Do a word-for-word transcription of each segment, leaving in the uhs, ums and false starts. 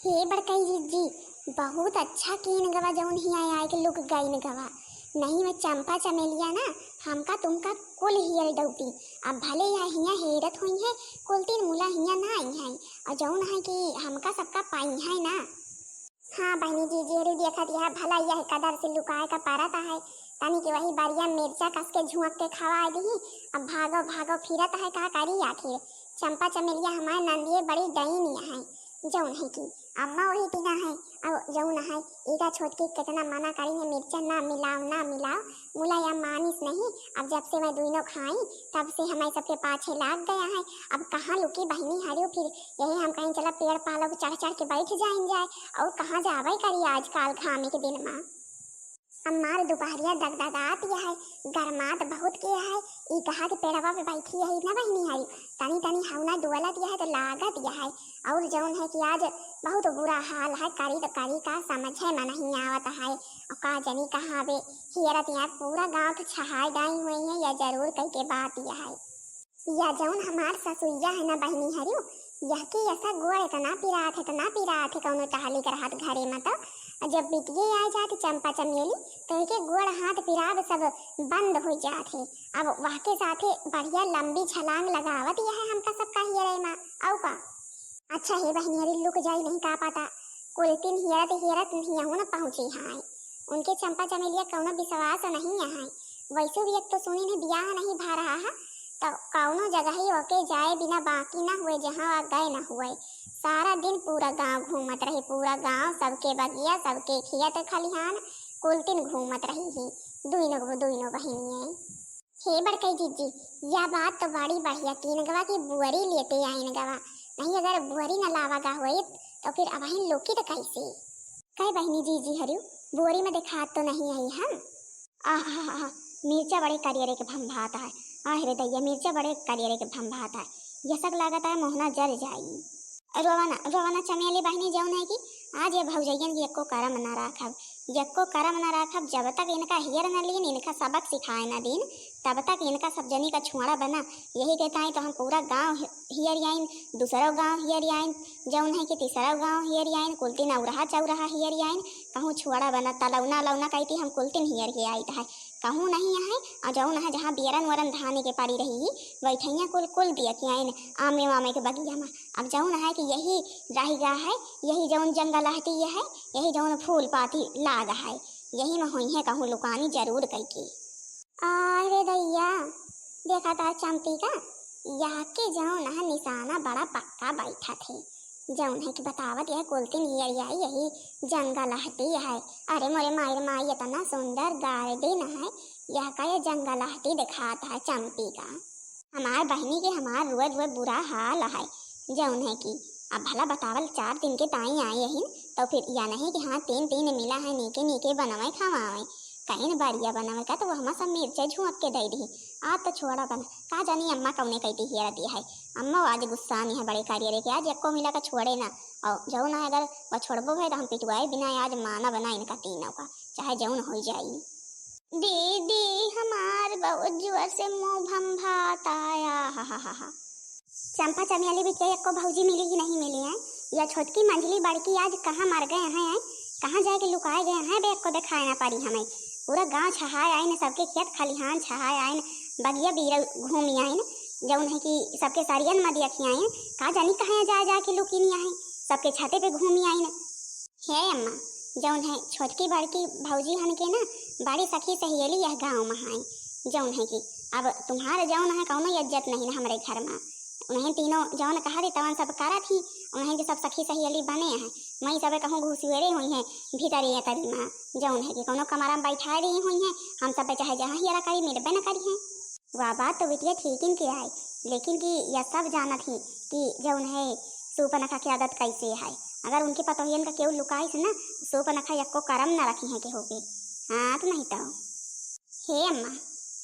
हे बड़कई जिज्जी, बहुत अच्छा कीन गवा जौन हिया आए के लुक गईन गवा। नहीं में चंपा चमेलिया ना, हमका तुमका कुल हियर डौटी। अब भले या हिया हेरत होइहैं, कुल तीन मुला हिया ना अइहैं, और जौन है कि हमका सबका पाइहैं ना। हाँ बहिनी जिज्जी, अरे देखत यह भला यह कदर से लुकाए का परत है, तनी के वही बरिया मिर्चा कस के झुंक के खवाए दिही। अब भागो भागो फिरत है, का करी आखिर। चंपा चमेलिया हमार नंदिये बड़ी डईन है, जौन है कि अम्मा वही तीना है। अब जौन है, इका छोटकी कितना मना करी है, मिर्चा ना मिलाओ, ना मिलाओ, मुला या मानिस नहीं। अब जब से मैं दुइनो खाई, तब से हमारे सबके पाछे लाग गया है। अब कहाँ लुकी बहिनी हरियो, फिर यही हम कहीं चला पेड़ पालो पे चढ़ चढ़ के बैठ जाइन जाए, और कहाँ जावे करी आजकल घामे के दिन मा। हमार दुपहरिया दगदगात यह है, गरमात बहुत के है। ई कहा के पेड़वा पे बैठी है ना बहिनी हरी, तनी तनी हौना डुअलत यह है तो लागत यह है। और जौन है कि आज बहुत बुरा हाल है, करी तो करी का समझे में नहीं आवत है। और का जनी कहाँ बे हियरत यहाँ पूरा गाँव तो छहाय डाई हुई है, या जरूर कही के बात यह है। या जौन हमार ससुइया है ना बहिनी हरियो, यह के ऐसा गोड़ इतना पिरात है, इतना पिरात है, कौनो टहली के रहत घरे में तो। और जब बिटिये आ जात चंपा चमेली, तो एके गोड़ हाथ पिराब सब बंद हो जात है। अब वह के साथे बढ़िया लंबी छलांग लगावत यह है हमका सबका हियरे में। औ का? अच्छा हे बहिनी हरी, लुक जाई नहीं का पता, कुल तीन हियरत हियरत हियहू न पहुँची हैं। उनके चंपा चमेलिया कौनो विश्वास नहीं है। वैसे भी एक तो सुनी नहीं बियाह नहीं भा रहा है, तो कौनो जगह ही ओके जाए बिना बाकी ना हुए, जहाँ आ गए ना हुए। सारा दिन पूरा गांव घूमत रही, पूरा गांव, सबके बगिया, सबके खेत खलिहान, कुल तीन घूमत रही ही दुइनो, दुइनो बहिनिये। हे बड़कई जिज्जी, या बात तो बड़ी बढ़िया कीन गवा कि बुअरी लेते आइन गवा। नहीं अगर बुअरी न लावा गा होइत, तो फिर अबहिन लुकी तो कैसे? कहे बहिनी जिज्जी हरियो, बुअरी में देखात तो नहीं आई हम। आहा, मिर्चा बड़े करियरे के भंभात है। आह रे दैया, मिर्चा बड़े करियरे के भंभात है। यसक लागत है मोहना जर जाई। रोवना, रोवना चमेली बहिनी जौन है कि आज ये भौजैयन की यक्को करम ना राखब, यक्को करम ना राखब। जब तक इनका हियर न लीन, इनका सबक सिखाए न दीन, तब तक इनका सब जनी का छुआड़ा बना। यही के ताई तो हम पूरा गाँव हि-, हियर आइन, दूसरो गाँव हियर आइन, जौन है कि तीसरो गाँव हियर आइन, कुल तीन औरहा चौरहा हियर आइन, कहूँ छुआड़ा बना, तलौना लौना कहती हम कुल तीन हियर के आइत है, कहूँ नहीं है। और जौन है जहाँ बियरन वरन धाने के पड़ी रही, बैठैया कुल, कुल दिया के आइन आमे वामे के बगिया में। अब जौन है कि यही रहि गा है, यही जौन जंगल हटी है, यही जौन फूल पाती लाग है, यही में होइहैं कहूँ लुकानी जरूर कइके। अरे दैया, देखा था चंपी का, यह के जौन है निशाना बड़ा पक्का बैठा थे। जौन है कि बतावत यह कुल तीन हियर आई यही जंगल हटी है। अरे मोरे माई रे माई, इतना सुंदर garden है, यह का ये जंगल हटी दिखात है चंपी का। हमार बहिनी के हमार रुए रुए बुरा हाल है। जौन है कि अब भला बतावल चार दिन के ताई आई अहिन, तो फिर या नहीं कि हाँ तीन तीन मिला है, नीके नीके बनवे खवावे, कहीं न बढ़िया बनवे का तो वो हमार सब मिर्चे झुंक के दे दी। आज तो छोड़ा बन, का जानी अम्मा कौने कहती हियर दिया है। अम्मा आज गुस्सा नहीं है बड़े करियरे के, आज यक्को मिला का छोड़े ना। और जौन है अगर वो छोड़बो है तो हम पिटवाए बिना आज माना बना इनका तीनों का, चाहे जौन हो जाई। दीदी, हमार बहुत जोर से मुंह भंभात आया। हा, हा, हा, हा। चंपा चमेली बिटिया यक्को भौजी मिली कि नहीं मिली है? या छोटकी मंझली बड़की आज कहाँ मर गए हैं, हैं? कहाँ जाके लुकाए गए हैं? बे यक्को दिखाए ना पड़ी हमें। पूरा गांव छहाए आइन, सबके खेत खलिहान छहाए आइन, बगिया बीरा घूमी आइन, जौन है कि सबके सरियन में देखी आइन, का जानी कहाँ जा जाके लुकिनी आइन, सबके छते पे घूमी आइन। हे अम्मा, जौन है छोटकी बड़की भौजी हन के ना, बड़ी सखी सहेली यह गाँव में हैं। जौन है कि अब तुम्हार जौन है कौनो इज्जत नहीं ना हमरे घर में। उन्हें तीनों जौन कहा दी तवन सब करत ही, उन्हें के सब सखी सहेली बने हैं। मैं सब कहूँ घुसुएरे हुई हैं भीतरे ये तरी में, जौन है कि कौनो कमरा में बैठाए रही हुई हैं, हम सब चाहे जहाँ हियरा करी मिलबे न करी हैं। वह बात तो बिटिया ठीक ही के आए, लेकिन कि यह सब जानत ही कि जौन है सूपनखा की आदत कैसे है। अगर उनके पतोहियन का केहू लुकाइस ना, सूपनखा यक्को करम न रखी है केहू के। हाँ तो नहीं तो। हे अम्मा,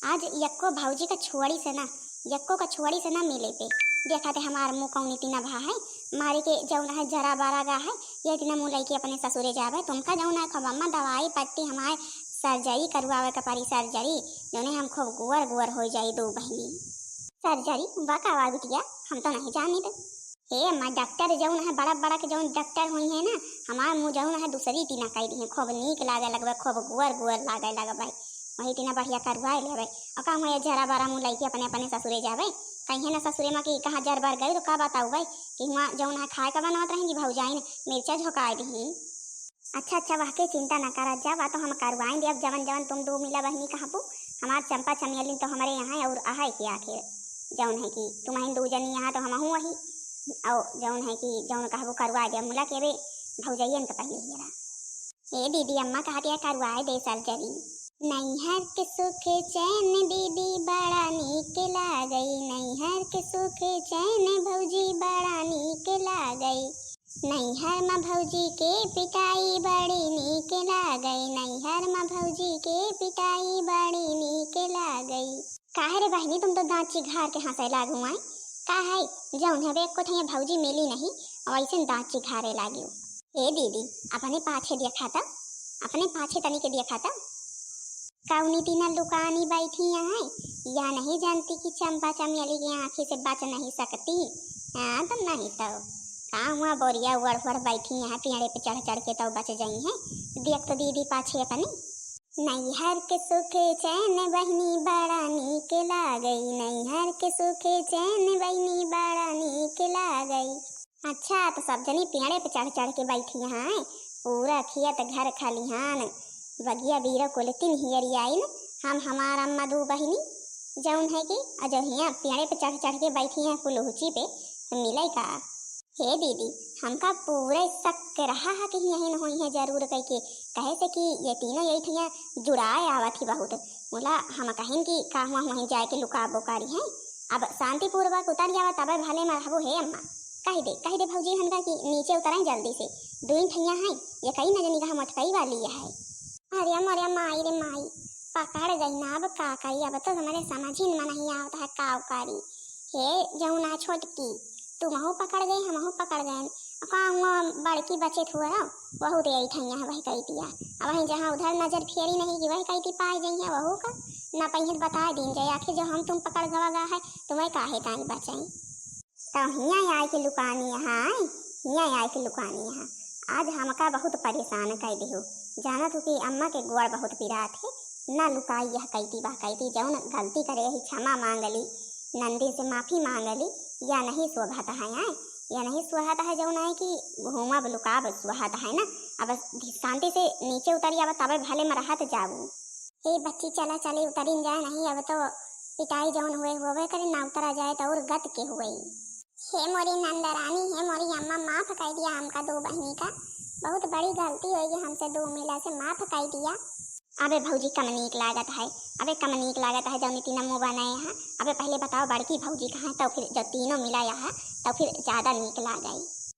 आज यक्को भौजी का छोड़ी से ना, यक्को का छोड़ी से ना मिले पे। देखा थे हमार मुँह कौनी तीना भा है, मारे के जौन है जरा बारा गा है, ये तीना मुँह लइके अपने ससुरे जावे। तुमका जौन है खूब अम्मा दवाई पट्टी हमारे सर्जरी करवावे के पड़ी, सर्जरी, जौने हम खूब गुअर गुअर हो जाई दो बहिनी। सर्जरी? बा का बा बिटिया, हम तो नहीं जानी थे। हे अम्मा, डॉक्टर जौन है, बड़ा बड़ा के जौन डॉक्टर होइहैं ना, हमार मुँह जौन है दूसरी टीना कइ दिहैं, खूब नीक लागे लगबे, खूब गोर गोर लागे लगबे, वही टीना बढ़िया करवाए लेबे। और का हुआ, ये जरा बरा मुँह लइके अपने अपने ससुरे जाबे, कहिहैं ना ससुरे मा कि कहाँ जर बर गई तो का बताउबे कि हुआ जौन है खाए का बनवत रहेंगी भौजाइन, मिर्चा झोंकाए दिही। अच्छा अच्छा, वहके चिंता ना करत जा, वा तो हम करवाइन देब, जवन जवन तुम दो मिला बहिनी कहबू, हमार चंपा चमेलिन तो हमरे यहाँ और अहै के आखिर, जौन है कि तुमहिन दो जनी यहाँ तो हमहूँ वही, और जौन है कि जौन कहबू करवा देब, मुला के बे भौजइयन के पहिले हेरा। ए दीदी, अम्मा कहत है करवाए दे सर्जरी। नैहर के सुख चैन दीदी बड़ा नीक लागई, नैहर के सुख चैन भौजी बड़ा नीक लागई। नैहर म भौजी के पिटाई बड़ी नीक लागई, नैहर म भौजी के पिटाई बड़ी नीक लागई। काहे रे बहिनी, तुम तो दाँत चिघार के हँसै लागू आय। का है, जौन हवे एको ठइया भौजी मिली नहीं, और ऐसे दाँत चिघारे लागियो। ए दीदी, अपने पाछे देखा त, अपने पाछे तनी के देखा त। कौनी तीना लुकानी बैठी हैं, या नहीं जानती कि चंपा चमेली की आँखी से बच नहीं सकती? हाँ, तो नहीं तो का हुआ, बोरिया ओढ़ ओढ़ बैठी हैं, पेड़े पे चढ़ चढ़ के तो बच जाई हैं। देख तो दीदी पाछे अपनी। नैहर के सुख चैन बहिनी बड़ा नीक लागई, नैहर के सुख चैन बहिनी बड़ा नीक लागई। अच्छा, तो सब जनी पेड़े पे चढ़ चढ़ के बैठी हैं, पूरा खेत घर खलिहान, बगिया बीरो कुल तीन हियरी आइन, हम हमार अम्मा दू बहिनी, जौन है कि अजो हियाँ पेड़े पे चढ़ चढ़ के बैठी हैं कुल ऊँची पे, तो मिले का? हे दीदी, हमका पूरे शक रहा है कि यही न होई है जरूर कह के, कहे से कि ये तीनों यही ठिया जुड़ाए आवत ही बहुत। मुला हम कहिन कि का हुआ वहीं जाए के लुकाबो करी है। अब शांतिपूर्वक उतर जावा, तबे भले में रहबो। हे अम्मा, कह दे, कह दे भौजी हनका कि नीचे उतरें जल्दी से। दुई ठिया है, ये कई न जनी कहा मटकई वाली है। अरे अम्मा, अरे अम्मा, आई रे माई, पकड़ गई ना, अब का करी, अब तो हमरे समझ ही में नहीं आवत है का करी। हे जौना छोटकी, तुमहू पकड़ गई, हमहू पकड़ गए। का हुआ बड़की बचे थुआ, वहू दे आई ठैया है वही कही दिया। अब वहीं जहाँ उधर नजर फेरी नहीं कि वही कही दी पाए जाई है वहू का, ना पहिए बताए दीन जाए। आखिर जो हम तुम पकड़ गवा गा है, तुम्हें काहे ताई बचाई? तो हियाँ आए के लुकानी यहाँ, हियाँ आए के लुकानी यहाँ। आज हमका बहुत परेशान कर देहु। जानत हो कि अम्मा के गोड़ बहुत पिरात है, ना लुकाई यह कैती बा कैती, जौन गलती करे ही क्षमा मांग ली, नंदी से माफी मांग ली, या नहीं शोभत है आए, या नहीं शोभत है जौन है कि घूमब लुकाब शोभत है ना। अब शांति से नीचे उतरी, अब तबे भले में रहत जाऊ। ए बच्ची, चला चली उतरिन जाए, नहीं अब तो पिटाई जौन हुए होवे करे, ना उतरा जाए तो और गत के हुए। हे मोरी नंदरानी, हे मोरी अम्मा, माफ कर दिया हमका दो बहिनी का, बहुत बड़ी गलती होई हमसे दो मिला से, माफ कर दिया। अबे भौजी कम नीक लागत है, अबे कम नीक लागत है जौन तीनों मुँह बनाए हैं। अबे पहले बताओ बड़की भौजी कहाँ है, तो फिर जब तीनों मिला यहाँ तो फिर ज्यादा नीक लागे।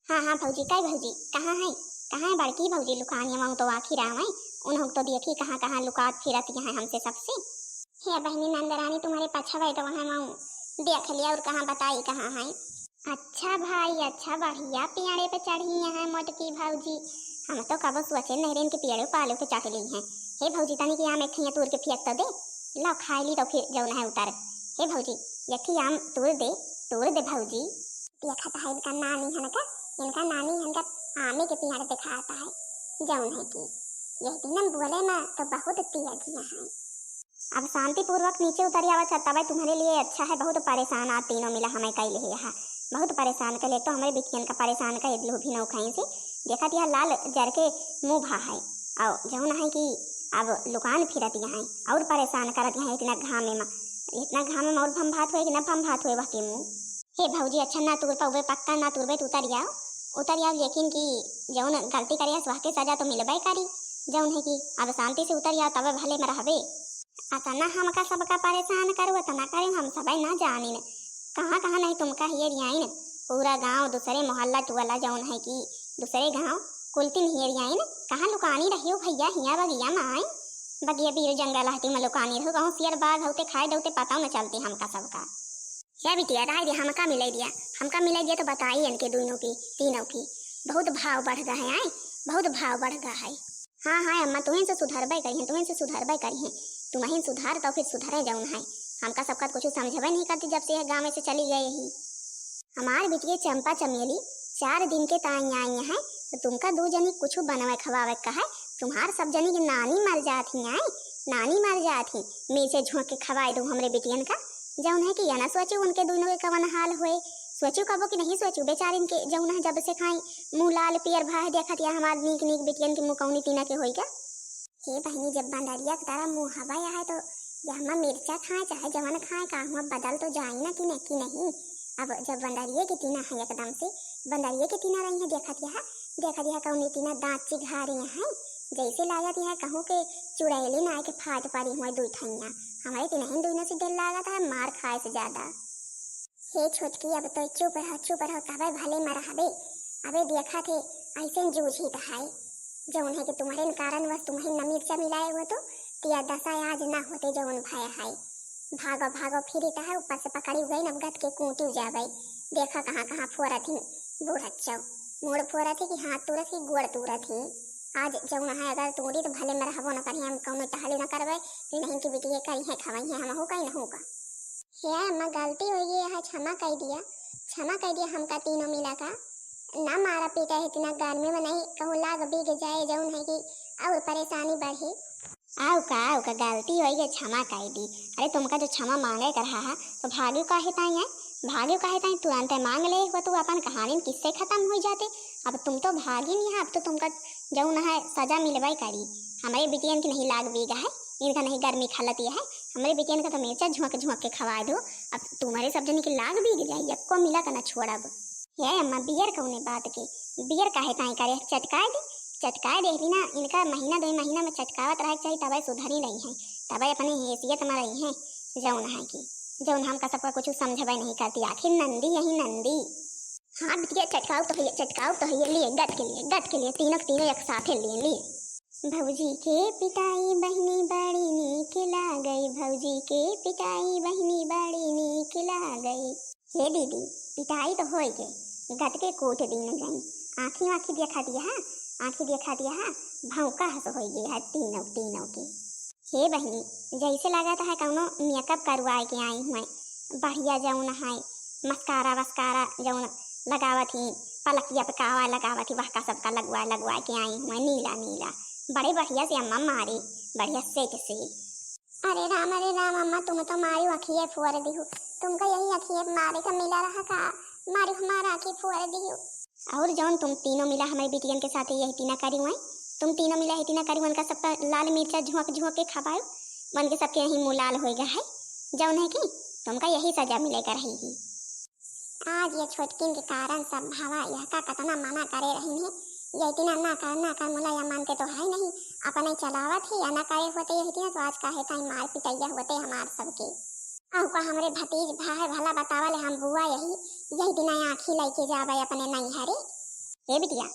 हाँ हाँ भौजी, कई भौजी कहाँ है, कहाँ है बड़की भौजी? लुकानिया माऊ तो आखिर आवे, उन्हों तो देखी कहाँ कहाँ लुकात फिरत यहाँ हमसे सबसे। हे बहिनी नंदरानी, तुम्हरे पछवा तो वहाँ माऊ देख लिया और कहाँ बताई कहाँ है। अच्छा भाई अच्छा, बढ़िया पेड़े पे चढ़ी हैं मोटकी भौजी, हम तो कबो सोचे नहीं रहे कि पेड़े पालो के चढ़ ली हैं। हे भौजी तनी कि आम एक ठिया तूर के फेंक तो दे, लाओ खाए ली तो फिर जौन है उतर। हे भौजी, एक ठिया आम तूर दे, तूर दे भौजी। देखत है इनका नानी हन का, इनका नानी हन का आमे के पेड़ दिखाता है, जौन है कि यह तीनन बोले में तो बहुत तेजिया हैं। अब शांतिपूर्वक नीचे उतरी आवा छत, तबे तुम्हरे लिए अच्छा है। बहुत परेशान आ तीनों मिला हमें कैले है यहाँ, बहुत परेशान कैले। एक तो हमरे बिटियन का परेशान कर लू भी नौ खाई से, देखत यह लाल जर के मुँह भा है, और जौन है कि अब लुकान फिरत यहाँ और परेशान करत यहाँ इतना घामे में, इतना घामे में और भम भात हुए कि ना भम भात हुए वह के मुँह। हे भौजी, अच्छा ना तूर पउबे, पक्का ना तूरबे, तो उतर आओ, उतर आओ, लेकिन कि जौन गलती करे हस, वह के सजा तो मिलबे करी, जौन है कि अब शांति से उतर आओ, तबे भले में रहबे। अतना हमका सबका परेशान करू, अतना करे हम सबे ना जानिन, कहाँ कहाँ नहीं तुमका हियर आइन, पूरा गाँव, दूसरे मोहल्ला टुअला जौन है कि दूसरे गाँव, कुल तीन हियर आइन, कहाँ लुकानी रहियो भैया, हिया बगिया में आइन, बगिया बीर जंगल हटी में लुकानी रहो, कहूँ सियर बाघ होते खाए डौते पता न चलते हमका सबका। या बिटिया, राय दे, हमका मिलाई दिया, हमका मिलाई दिया तो बताई इनके दोनों की, तीनों की। बहुत भाव बढ़ गा है, आए, बहुत भाव बढ़ गा है। हाँ, हाँ, अम्मा, तुहें से सुधरबे करी हैं, तुहें से सुधरबे करी हैं। तुमहिन सुधार तो फिर सुधरे जौन है। हमका सबका कुछ समझबे नहीं करती जब से यह गाँव से चली गए ही। हमार बिटिया चंपा चमेली चार दिन के ताई आई हैं, तो तुमका दू जनी कुछ बनवे खवावे का है? तुम्हार सब जनी की नानी मर जात ही आई, नानी मर जात ही। मिर्चे झोंक के खवाए दो हमरे बिटियन का। जौन है कि या ना सोचू उनके दोनों के कवन हाल होए, सोचू कबो कि नहीं सोचू बेचारिन के, जौन है जब से खाई मुँह लाल पियर भाई देखत या हमार नीक नीक बिटियन के मुँह कौनी तीना के होई का? हे बहिनी, जब बंदरिया के तरह मुँह हवा है तो या हम मिर्चा खाए चाहे जवन खाए, का हुआ बदल तो जाई ना कि नहीं, कि नहीं? अब जब बंदरिये के तीना है एकदम से, बंदरिये के तीना रही है, देखत यह, देखत यह कौनी तीना दाँत चिघारे हैं, जैसे लागत यह कहूँ के चुड़ैली ना के फाट पड़ी हुआ दुई ठैया। हमारे तीनहिन दोनों से डर लागत है मार खाए से ज्यादा। हे छोटकी, अब तो चुप रह, चुप रह, कहबे भले में रहबे। अबे देखा थे, ऐसे जूझी त है। जौन है कि तुम्हारे कारणवश तुम्हें न मिर्चा मिलाए हो तो, तिया दशा आज ना होते जौन भय है। भागो, भागो, फिरी त है, ऊपर से पकड़ी गई, अब गत के कूटी जाबे। देखा कहाँ, कहाँ फोरत ही, बूढ़ अच्छो। मूड़ फोरत ही कि हाथ तूरत ही, गोड़ तूरत ही। आज जौन है अगर तूरी तो भले में रहबो न करी, हम कौनो टहले न करबे, नहीं कि बिटिये करी है, खवाई है, हम हो का, नहीं का। हे अम्मा, गलती हो गई है, क्षमा कर दिया, क्षमा कर दिया हमका तीनों मिला का। ना मारा पीटा है इतना गर्मी में, नहीं कहूँ लाग बिग जाए, जौन है कि और परेशानी बढ़े। आउ का, आउ का, गलती हो गई, क्षमा कर दी। अरे तुमका जो क्षमा मांगे कर रहा है, तो भाग्यो काहे ताई है? भाग्यो काहे ताई तुरंत मांग ले, वो तू अपन कहानी किससे खत्म हो जाते। अब तुम तो भागी नहीं है, अब तो तुमका जौन है सजा मिलवाई करी। हमारे बिटियन की नहीं लाग बीग है, इनका नहीं गर्मी खलती है, हमारे बिटियन का तो मिर्चा झोंक झोंक के खवा दो। अब तुम्हारे सब जनी की लाग बीग जाए, यक्को मिला का ना छोड़ब। हे अम्मा, बियर कौने बात के? बियर काहे ताई करे? चटकाए दे, चटकाए दे ली ना। इनका महीना दो महीना में चटकावत रहे के चाहिए, तबे सुधरी रही है, तबे अपने हैसियत में रही है। जौन है कि जौन हमका सबका कुछ समझबे नहीं करती, आखिर नंदी यही नंदी। हाँ बिटिया, चटकाओ तो है, चटकाओ तो है, लिए गत के लिए, गत के लिए, तीनों के तीनों एक साथे लिए, लिए। भौजी के पिटाई बहिनी बड़ी नीक लागई, भौजी के पिटाई बहिनी बड़ी नीक लागई। हे दीदी, पिटाई तो होई गए, गत के कूट दीन गई। आँखी आँखी देखा दिया, आँखी देखा दिया, भौंका हस होई गए है तीनों, तीनों के। हे बहिनी, जैसे लागत है कौनो मेकअप करवाए के आई हुए, बढ़िया जौन है मस्कारा वस्कारा जौन लगावत ही, पलकिया पे कावा लगावत ही, वहका सबका लगवाए लगवाए के आई हुए, नीला नीला, बड़े बढ़िया से अम्मा मारी, बढ़िया सेट से। अरे राम, अरे राम, अम्मा तुम तो मारी अखिए फोड़ दिहु, तुमका यही अखिए मारे का मिला रहा का? मारी हमारा आँखी फोड़ दिहु। और जौन तुम तीनों मिला हमारी बिटियन के साथ यही तीना करी हुए, तुम तीनों मिला यही तीना करी, उनका सबका लाल मिर्चा झोंक झोंक के खवायो, मन के सबके यही मुँह लाल होएगा है, जौन है कि तुमका यही सजा मिलेगा रही ही। आज ये छोटकिन के कारण सब भावा यह का कतना मना करे रही है, यही तीना ना कर, ना कर, मुला या मानते तो है नहीं, अपने चलावत ही या ना करे होते यही तीना तो आज काहे ताई मार पिटैया होते हमार सबके। अहू का हमरे भतीज भाई भला बतावा ले हम बुआ यही, यही दिना आँखी लइके जाबे अपने नैहरे। हे बिटिया,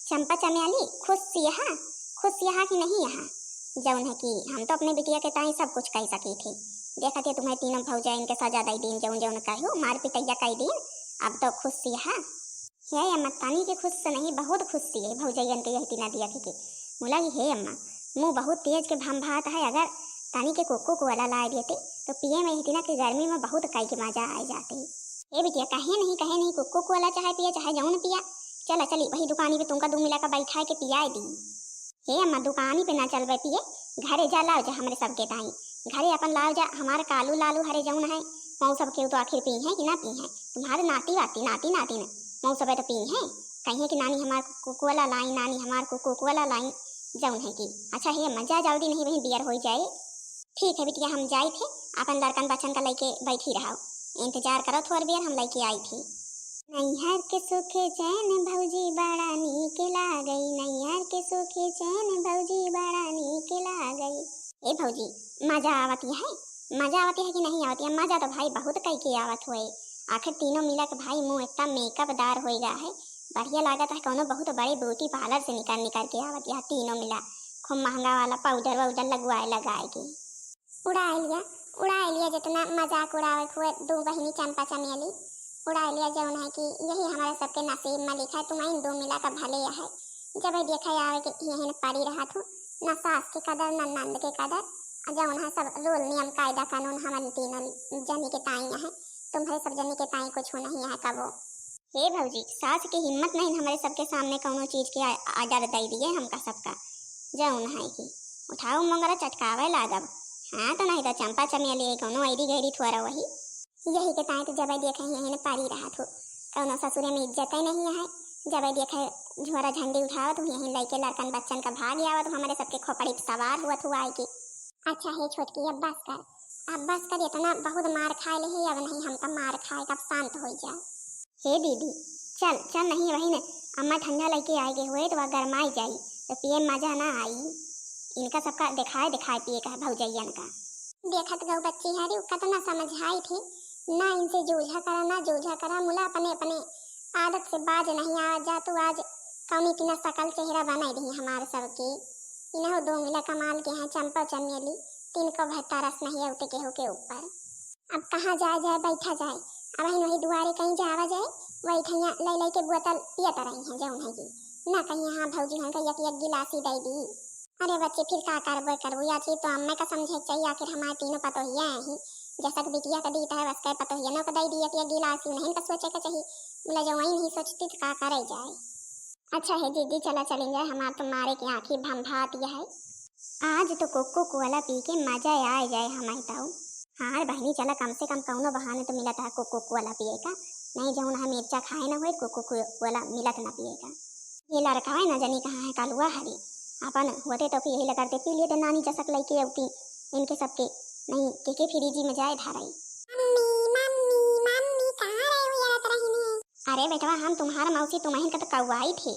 चंपा चमेली खुश यहा, खुश यहा कि नहीं यहा? जौन है कि हम तो अपने बिटिया के ताई सब कुछ कह सकी थी। देखा थे तुम्हें तीनों भौजाइन के सजा दई दीन, जौन जौन कहो मार पिटैया कह दीन, अब तो खुश यहा। हे अम्मा, तनी के खुश से नहीं, बहुत खुश से है भौजैयन के यही तीना दिया के। मुला कि हे अम्मा, मुँह बहुत तेज के भम भात है, अगर तनी के कोको कोला लाए देते तो पिए में यही तीना के गर्मी में बहुत कई के मजा आ जाते। ए बिटिया, कहे नहीं, कहे नहीं, कोको कोला चाहे पिया, चाहे जौन पिया, चला चली वही दुकानी पे तुमका दू मिला का बैठा के पियाए दी। हे अम्मा, दुकानी पे ना चलबे पिए, घरे जा लाओ जा हमरे सबके ताई, घरे अपन लाओ जा। हमार कालू लालू हरे जौन है, मऊ सब केहू तो आखिर पी है कि ना पी है, तुम्हारे नाती वाती, नाती नातिन मऊ सब तो पी है, कहिए कि नानी हमार कोको वाला लाई, नानी हमार कोको वाला लाई, जौन है कि। अच्छा हे अम्मा, जा जल्दी, नहीं वहीं बियर हो जाए। ठीक है बिटिया, हम जाई थे, अपन लड़कन बच्चन का लेके बैठी रहो, इंतजार करो थोड़ देर, हम लेके आई थी। नैहर के सुखे चैन भौजी बड़ा नीक लागई, नैहर के सुखे चैन भौजी बड़ा नीक लागई। ए भौजी, मजा आवत है, मजा आवत है कि नहीं आवत है? मजा तो भाई बहुत कई के आवत हुए, आखिर तीनों मिला के भाई मुँह इतना मेकअप दार होएगा है, बढ़िया लागत है, कौनो बहुत बड़े ब्यूटी पार्लर से निकल निकल के आवत है तीनों मिला, खूब महंगा वाला पाउडर वाउडर लगवाए लगाए के। उड़ा लिया, उड़ा लिया, जितना मजाक उड़ावे हुए दो बहिनी चंपा चमेली, उड़ा लिया। जौन है कि यही हमारे सबके नसीब में लिखा है, तुम्हें दो मिला का भले है। जब देखा आवे कि यही पड़ी रहा थू, न सास के कदर, न नंद के कदर, आ जौन है सब रूल नियम कायदा कानून हमारी तीनों जनी के ताई है, तुम्हारे सब जनी के ताई कुछ नहीं है कबो। हे भौजी, सास के हिम्मत नहीं हमरे सबके सामने कौनो चीज के आ-, order दे दिए हमका सबका। जौन है कि उठाओ मोंगरा चटकावे लागब। हाँ, तो नहीं तो चंपा चमेली कौनो ऐरी गैरी थोड़ा वही। यही के ताई तो जब देखे यही ने पारी रहत हो, कौनो ससुरे में इज्जत ही नहीं है। जब देखे झोरा झंडी उठावत हो, यही लइके लड़कन बच्चन का भाग आवत हो, हमरे सबके खोपड़ी पे सवार हुआ थुआ आए के। अच्छा हे छोटकी, अब बस कर, अब बस कर, इतना बहुत मार खाए ले है, अब नहीं हमका मार खाए, अब शांत हो जा। हे दीदी, चल चल, नहीं वही ने, अम्मा ठंडा लइके आए गए हुए तो वह गरमाई जाई, तो पिए में मजा ना आई। इनका सबका दिखाए दिखाए पिए का है भौजैयन का। देखत गौ बच्ची हरी, उ कतना समझाई थी, ना इनसे जूझा करा, ना जूझा करा, मुला अपने अपने आदत से बाज नहीं आ जा। तू आज कौनी की ना सकल चेहरा बनाई रही हमार सबके। इनहो दो मिला कमाल के हैं चंपा चमेली, तिनको भर तरस नहीं है उते केहू के ऊपर। अब कहाँ जाए जाए बैठा जाए, अब हिन वही दुआरे कहीं जावा जाए, वही ठैया ले ले के बोतल पियत रही हैं जौन है जी। ना कहीं हाँ भौजी हमका एक एक गिलासी दे दी। अरे बच्चे, फिर का करबो करबो, या चीज तो अम्मा का समझे के चाहिए, आखिर हमारे तीनों पतोहिया हैं ही, जसक बिटिया का दीता है वसके पतोहियनों को दे दी एक एक गिलासी, उन्हें का सोचे का चाहिए। बोला जो वही नहीं सोचती तो का करे जाए। अच्छा हे दीदी, चला चलें जाए, हमार तो मारे के आँखी भम भात यह है। आज तो कोको कोला पी के मजा आ जाए हमारे ताऊ। हाँ रे बहनी, चला कम से कम कौनो बहाने तो मिलत है कोको कोला पिए का। नहीं जौन है मिर्चा खाए ना होए, कोको को-, कोला मिलत ना पिए का। ये लड़का है ना जनी कहाँ है कालुआ हरी, अपन होते तो फिर यही लगते पी लिए थे नानी जसक लइके अउती इनके सबके। नहीं के के फ्रिजी में जाए धाराई। मम्मी, मम्मी, मम्मी, कहाँ रहे हो यार रही ने? अरे बेटवा, हम तुम्हार मौसी तुम्हें का तो कौआई थे।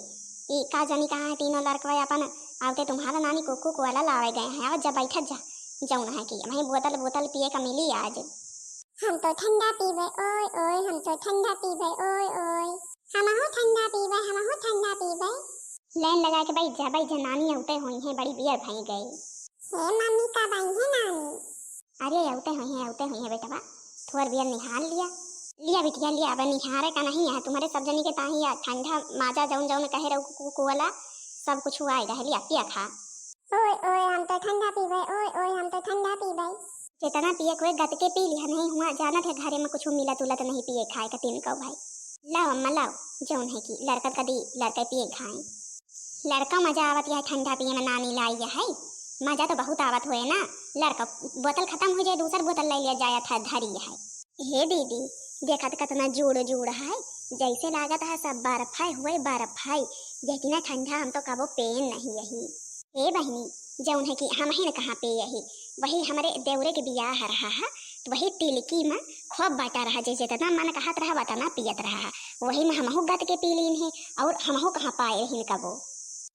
ई का जनी कहाँ है तीनों लड़कवा अपन आवते तुम्हारा नानी कोको कोला लावे गए हैं। और जा बैठत जा, जौन है कि हमें बोतल बोतल पिए का मिली आज। हम तो ठंडा पीबे, ओए ओए, हम तो ठंडा पीबे, ओए ओए। हमहू ठंडा पीबे, हमहू ठंडा पीबे। लाइन लगा के बैठ जा, बैठ जा, नानी अउते होई हैं, बड़ी बियर भई गई। हे मम्मी, कब आई है नानी? अरे अउते होई हैं, अउते होई हैं बेटवा, थोर बियर निहार लिया। लिया बिटिया लिया, अब निहारे का नहीं है, तुम्हारे सब जनी के ताही या ठंडा माजा जौन जौन कहे रहो कु-, कु-, कुआला, सब कुछ हुआ आएगा है, लिया पिया खा। ओए ओए, हम तो ठंडा पीबे, ओए ओए, हम तो ठंडा पीबे। जितना पिए कोई गत के पी लिया, नहीं हुआ जानत है घरे में कुछ मिलत उलत नहीं पिए खाए का तीन कौ भाई। लाओ अम्मा लाओ, जौन है कि लड़कत कदी लड़के पिए खाए। लड़का मजा आवत यह ठंडा पिए में नानी लाई यह है, मजा तो बहुत आवत होए ना। लड़का बोतल खत्म हो जाए, दूसर बोतल ले लिया जाए था धरी यह है। हे दीदी, देखत कतना जूड़ जूड़ है, जैसे लागत है सब बर्फ है हुए बर्फ है। यही ना ठंडा हम तो कबो पेन नहीं यही। हे बहिनी, जौन है कि हम ही न कहाँ पे यही, वही हमरे देवरे के बियाह रहा है, तो वही टिलकी में खूब बाटा रहा, जे जितना मन कहत रहा वतना पियत रहा है, वही में हमहू गत के पी लीन है, और हमहू कहाँ पाए रहीन कबो।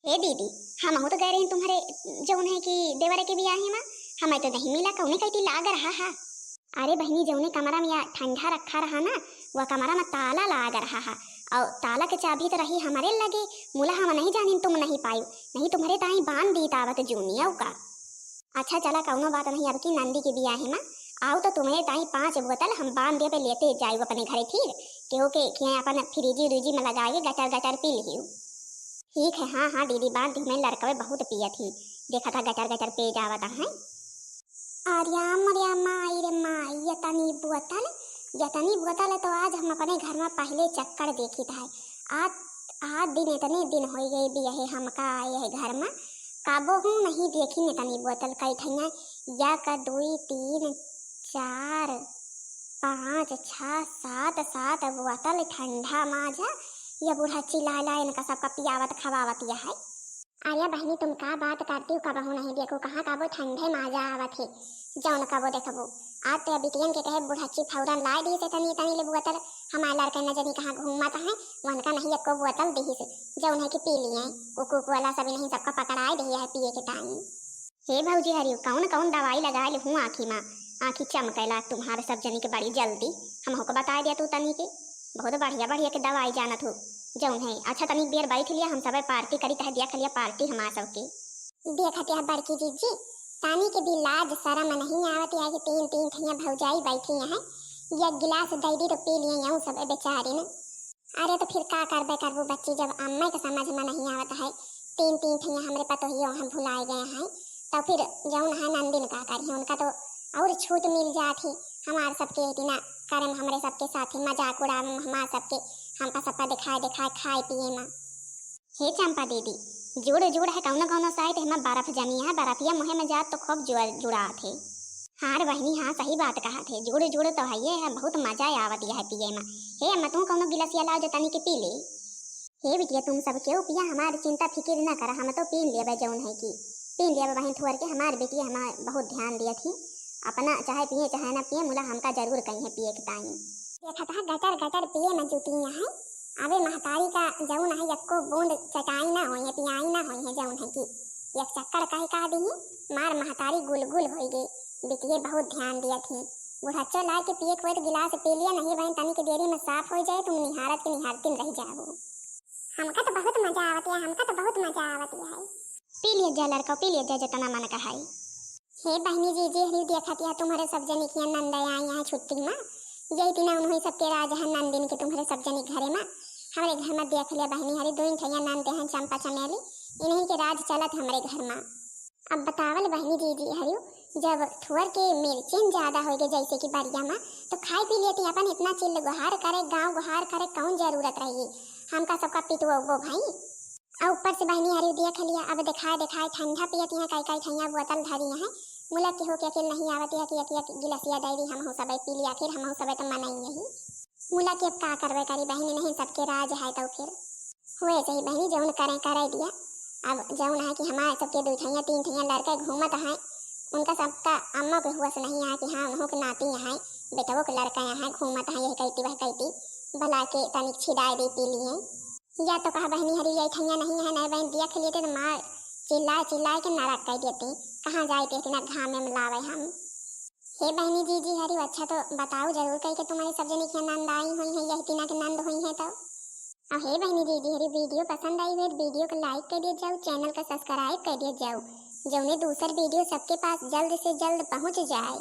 हे दीदी, हमहू तो गए रहीन तुम्हारे जौन है कि देवरे के बियाह में, हमें तो नहीं मिला, कौने कइती लाग रहा है। अरे बहिनी, जौने कमरा में या ठंडा रखा रहा ना, वह कमरा में ताला लाग रहा है, और ताला के चाबी तो रही हमरे लगे, मुला हम नहीं जानिन तुम नहीं पायो, नहीं तुम्हारे ताई बांध दी तावत जूनिया का। अच्छा चला, कौनो बात नहीं, अब की नंदी के बियाहे में आओ तो तुम्हारे ताई पांच बोतल हम बांध दे पे लेते जाए अपने घरे, फिर केहू के खिया अपन फ्रिजी उरिजी में लगा के गटर गटर पी लियो। ठीक है, हाँ हाँ दीदी, बांध दे, मैं लड़कवे बहुत पियत ही, देखा था गटर गटर पे जावत है। अरे मोरे माई रे माई, ये तनी बोतल, ये तनी बोतल है तो आज हम अपने घर में पहले चक्कर देखी था। आज, आज दिन, इतने दिन हो गए बियाहे हमका आए है घर में, कबो हूँ नहीं देखी ने तनी बोतल कई ठैया, एक, दुई, तीन, चार, पाँच, छः, सात, सात बोतल ठंडा माजा, ये बूढ़ा चिल्ला ला इनका सबका पियावत खवावत यह है। अरे बहिनी, तुम का बात करती हो, कबहू नहीं देखो, कहाँ कबो ठंडे माजा आवत है, जौन कबो देखबो। आज तो बिटियन के कहे बुढ़च्ची फौरन लाए दी से तनी तनी ले बोतल, हमारे लड़के न जनी कहाँ घूमत है, वनका नहीं एको बोतल दी से, जौन है कि पी लिए, कोको कोला सभी नहीं सबका पकड़ाए दी है पिए के टाइम। हे भौजी हरियो, कौन कौन दवाई लगाए ले हूँ आँखी में, आँखी चमके लाग तुम्हारे सब जनी के बड़ी जल्दी, हमहू को बताए दिया तू तनी के, बहुत बढ़िया बढ़िया के दवाई जानत हो। जौन है, अच्छा तनी बेर बैठ लिया, हम सब पार्टी करी तह दिया खलिया पार्टी हमार सबके। देखत यह बड़की जीजी, तानी के भी लाज शरम नहीं आवत या कि तीन तीन ठैया भौजाई बैठी हैं, एक गिलास दे दी तो पी लिए यूं सब बेचारी ने। अरे तो फिर का करबे करबू बच्ची, जब अम्मा के समझ में नहीं आवत है, तीन तीन ठैया हमरे पतोहियो हम भुलाए गए हैं, तो फिर जौन है नंदिन का करी, उनका तो और छूट मिल जात ही। हमार सबके इतना करम, हमरे सबके साथ ही मजाक उड़ावे में हमार सबके हमका सबका देखाए देखाए खाए पिए मा। हे चंपा दीदी, जुड़ जुड़ है कौनो कौनो साइड, एमा बर्फ जमी है, बर्फिया मुँहे में जात तो खूब जुड़ जुड़ात है। हाँ रे बहिनी, हाँ सही बात कहत है, जुड़ जुड़ तो है ये है, बहुत मजा आवत है पिए मा। हे अम्मा, तू कौनो गिलासिया लाओ जो तनी के पी ले। हे बिटिया, तुम सब केहू पिया, हमार चिंता फिकिर न करा, हम तो पी लेबे जौन है कि पी लेबे बहिन थोर के। हमार बिटिया हमार बहुत ध्यान दियत ही, अपना चाहे पिए चाहे ना पिए, मुला हमका जरूर कहिए पिए के ताई। देखत हा गटर गटर पिए में जुटी है, अबे महतारी का जौन है यक्को बूंद चटाई ना होई है, पियाई ना होई है, जौन है कि एक चक्कर कहे का दी, मार महतारी गुलगुल होई गई। बिटिये बहुत ध्यान दियत ही, बुढ़च्चो लाए के पिए के होए तो गिलास पी लिया, नहीं बहन तनी के देरी में साफ हो जाए, तुम निहारत के निहारतिन रह जाबो। हमका तो बहुत मजा आवत है, हमका तो बहुत मजा आवत है। पी लिया जा लड़का, पी लिया जा जितना मन का है। हे बहनी जी, जी हरी देखत या तुम्हारे सब जनी की नंद आई है छुट्टी में, यही दिना उन्होंने सबके राज है नंदिन के तुम्हारे सब जनी घरे में। हमारे घर में देख लिया बहनी हरी, दो ठैया नंद हैं चंपा चमेली, इन्हीं के राज चलत हमारे घर में। अब बतावल बहनी जी, जी हरियो, जब थुअर के मिर्चिन ज्यादा हो गए जैसे कि बरिया में, तो खाए पी लेती अपन इतना चिल्ल गुहार करे, गाँव गुहार करे, कौन जरूरत रही हमका सबका पिटवो भाई। और ऊपर से बहनी हरियो दिया खलिया, अब दिखाए दिखाए ठंडा पियत यहाँ कई कई ठैया बोतल धरी हैं। मुला के हो के अकेल नहीं आवत है कि एक एक गिलासिया डायरी हम हो सबे पी लिया, आखिर हम हो सबे तो मनई यही। मुला के अब का करबे करी बहनी, नहीं सबके राज है तो फिर हुए सही बहनी, जौन करें करे दिया। अब जौन है कि हमारे सबके दो ठैया तीन ठैया लड़के घूमत हैं, उनका सबका अम्मा के हुआ से नहीं है कि हाँ उन्हों के नाती हैं, बेटवों के लड़के हैं घूमत हैं यह कहती वह कहती, भला के तनिक छिदाए दे पी लिए। या तो कहा बहनी हरी ये ठैया नहीं है, नहीं बहन दिया खिलिए तो मार चिल्लाए चिल्लाए के नरक कर देते, कहाँ जाए ते इतना घाम में लावे हम। हे बहनी जी, जी हरी, अच्छा तो बताओ जरूर कही के तुम्हारे सब जनी के नंद आई हुई है, यही तीना के नंद हुई है तो। और हे बहनी जी, जी हरी, वीडियो पसंद आई हुई तो वीडियो को लाइक कर दिया जाओ, चैनल का सब्सक्राइब कर दिया जाओ, जौने दूसर वीडियो सबके पास जल्द से जल्द पहुँच जाए।